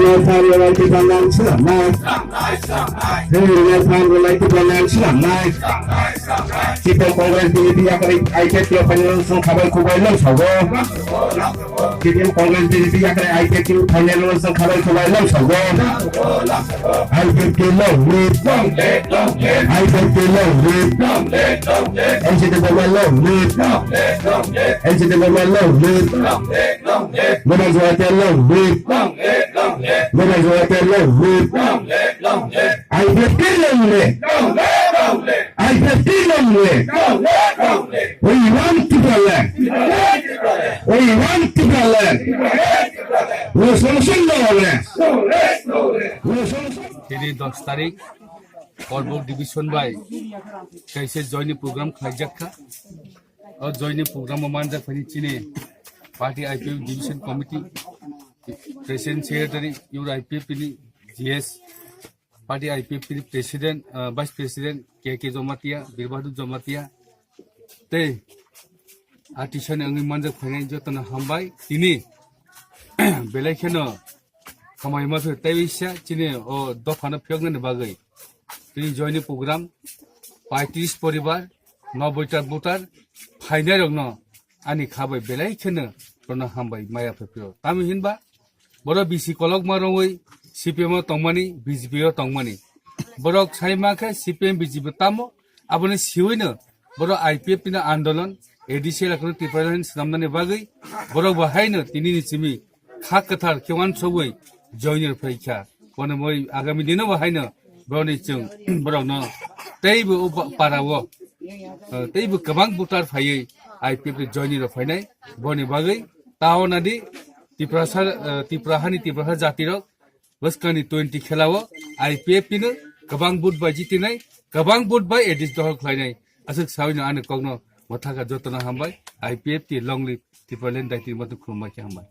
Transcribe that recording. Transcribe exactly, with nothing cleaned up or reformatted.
Fan rwlai Tipra nang swnamnai. Fan rwlai Fan rwlai Tipra nang swnamnai. Sipem Congress B J P yakarwi I P F T final song khabai khubai long sago. Sipem Congress B J P yakarwi I P F T final song khabai khubai long sago. I P F T long live. I P F T long live. N C T Borma long live. N C T Borma long live. Mona Joatia long live. Mona Joatia long live. I P F T long live. I P F T long live. We want Tipraland. We want Tipraland. Resolution no rest. Resolution. Tini dos tarik Korbuk division bai kaisa joini program khlaijak kha. O joini program o manjak phani chini party I P F division committee, president, secretary, your I P F ni G S, party I P F ni president, ah, vice president K K Jamatia, Bir Bahadur Jamatia, tei artisan wngwi manjak phainai jotono hambai. Tini belai kheno hamai ma phi tei bisa chini o dophano phiyoknani bagwi. Tini joini program paitris poribar, nobboi ta voter phainai rokno ani kha bai belai kheno rono hambai maya phai phio. Tamo hinba boro bisi kolokma rongwi C P M o tongmani, B J P o tongmani. Borok sai ma khe C P M B J P tamo aboni siwino borok I P F ni andolon A D C elakano Tipraland swnamnani bagwi borok bo haino tini ni simi kha kwthar khe uansugwi joini rw phai kha. Bono moi agami dino bo haino borokni chwng borokno teibo o ba-, para o, eh, teibo kwbang voter phaiwi I P F ni joini rw phainai. Boni bagwi tao nadi Tiprasa, eh, Tipra hani Tiprasa jatirok bwskangni twenty khelao I P F T no kwbang vote bai jitinai, kwbang vote bai A D C dohor khlainai. Aswk sawino ani kokno mwthaka jotono hambai. I P F T long live Tipraland daitini moto khulumbai khe hambai.